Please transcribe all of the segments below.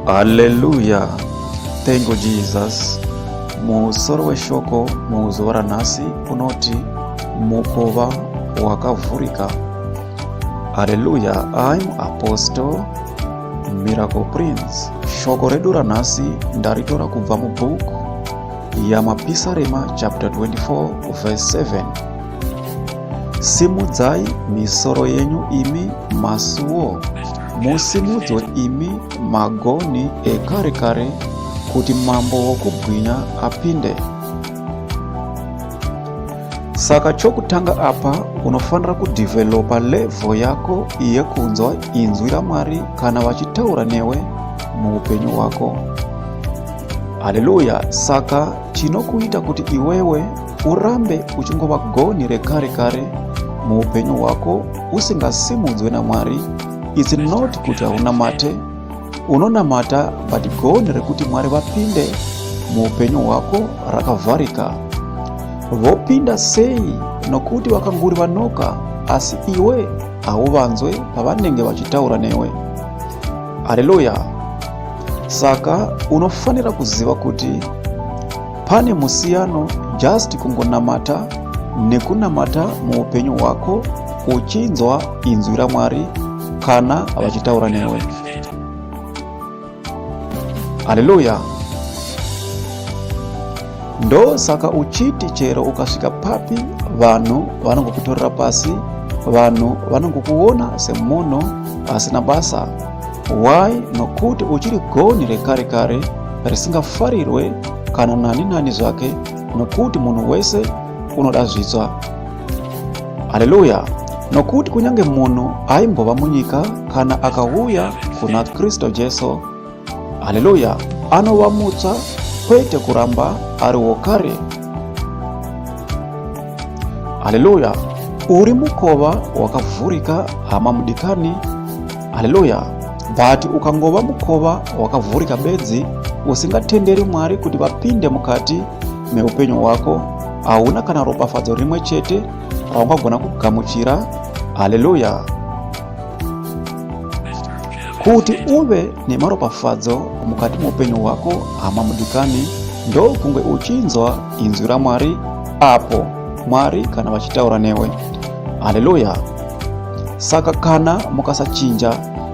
Hallelujah. Thank you Jesus. Musoro weshoko muzuva ranhasi unoti mukova wakavhurika. Hallelujah. I'm Apostle Miracle Prince. Shoko redu ranhasi ndaritora kubva mubhuku yaMapisarema chapter 24 verse 7. Simudzai misoro yenyu imi masuo, musimudzwe imi magonhi ekare kare, kuti mambo wokubwinya apinde. Saka chokutanga apa unofanira kudhivhelopa levho yako yekunzwa inzwi raMwari kana vachitaura newe muupenyu hwako. Haleluya! Saka chinokuita kuti iwewe urambe uchingova gonhi rekare kare muupenyu hwako usingasimudzwe naMwari, it's not kuti haunamate, unonamata but gonhi rekuti Mwari vapinde muupenyu hwako rakavharika. Vopinda sei nokuti vakanguri vanoka asi iwe hauvanzwe pavanenge vachitaura newe. Haleluya! Saka unofanira kuziva kuti pane musiyano just kungonamata nekunamata muupenyu hwako uchinzwa inzwi raMwari kana vachitaura newe. Haleluya! Ndosaka uchiti chero ukasvika papi vanhu vanongokutorera pasi, vanhu vanongokuona semunhu asina basa. Why? Nokuti uchiri gonhi rekare kare risingafarirwe kana nani nani zvake, nokuti munhu wese unoda zvitsva. Haleluya! Nokuti kunyange munhu aimbova munyika kana akauya kuna Kristu Jesu, haleluya, anova mutsva kwete kuramba ari wokare. Haleluya! Uri mukova wakavhurika, hama mudikani. Haleluya! But ukangova mukova wakavhurika bedzi usingatenderi Mwari kuti vapinde mukati meupenyu hwako, hauna kana ropafadzo rimwe chete raungagona kugamuchira. Haleluya! Kuti uve nemaropafadzo mukati meupenyu hwako, hama mudikani, ndokunge uchinzwa inzwi raMwari apo Mwari kana vachitaura newe. Haleluya! Saka kana mukasachinja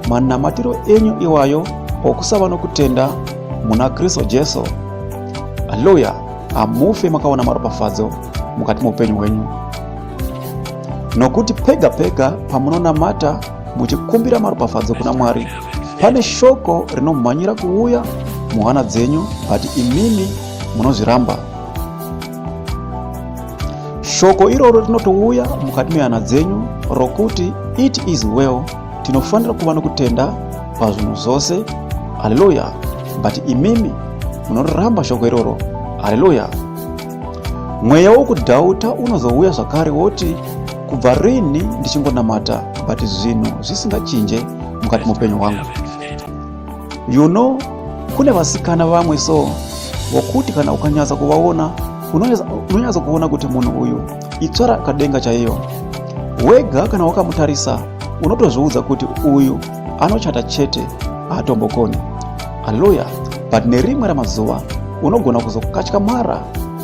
manamatiro enyu iwayo okusava nokutenda muna Kristu Jesu, haleluya, hamufe makaona maropafadzo mukati meupenyu hwenyu. Nokuti pega pega pamunonamata muchikumbira maropafadzo kuna Mwari, pane shoko rinomhanyira kuuya muhana dzenyu, but imimi munozviramba. Shoko iroro rinotouya mukati mehana dzenyu rokuti it is well, tinofanira kuva nokutenda pazvinhu zvose. Haleluya! But imimi munoramba shoko iroro. Haleluya! Mweya wokudhauta unozouya zvakare woti kubva rini ndichingonamata but zvinhu zvisingachinje mukati meupenyu hwangu. You know, kune vasikana vamwe so vokuti kana ukanyatsa kuvaona unonyatsa kuona kuti munhu uyu itsvara kadenga chaiyo. Wega kana wakamutarisa unotozviudza kuti uyu anochata chete, haatombokoni. Haleluya! But nerimwe ramazuva unogona kuzokatyamara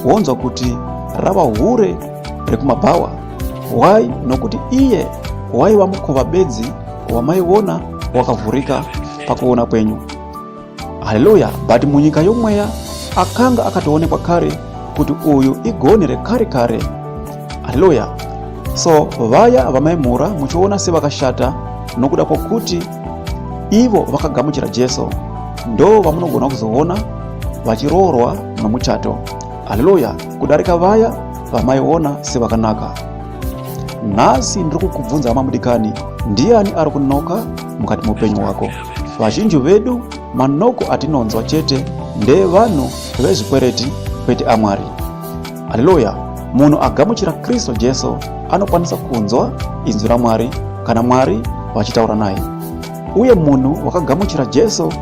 wonzwa kuti rava hure rekumabhawa. Why? Nokuti iye waiva mukova bedzi wamaiona wakavhurika pakuona kwenyu. Haleluya! But munyika yomweya akanga akatoonekwa kare kuti uyu igonhi rekare kare. Haleluya! So vaya vamaimhura muchiona sevakashata nokuda kwokuti ivo vakagamuchira Jesu, ndo vamunogona kuzoona vachiroorwa nomuchato. Haleluya! Kudarika vaya vamaiona sevakanaka. Nhasi ndiri kukubvunza hama mudikani, ndiani ari kunoka mukati meupenyu hwako? Vazhinji vedu manoko atinonzwa chete ndeevanhu vezvikwereti kwete aMwari. Haleluya! Munhu agamuchira Kristu Jesu anokwanisa kunzwa inzwi raMwari kana Mwari vachitaura naye. Uye munhu wakagamuchira Jesu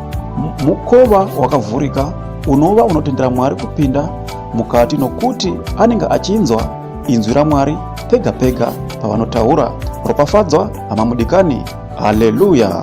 mukova wakavhurika unova unotendera Mwari kupinda mukati nokuti anenge achinzwa inzwi raMwari pega pega pavanotaura. Ropafadzwa hama mudikani. Haleluya!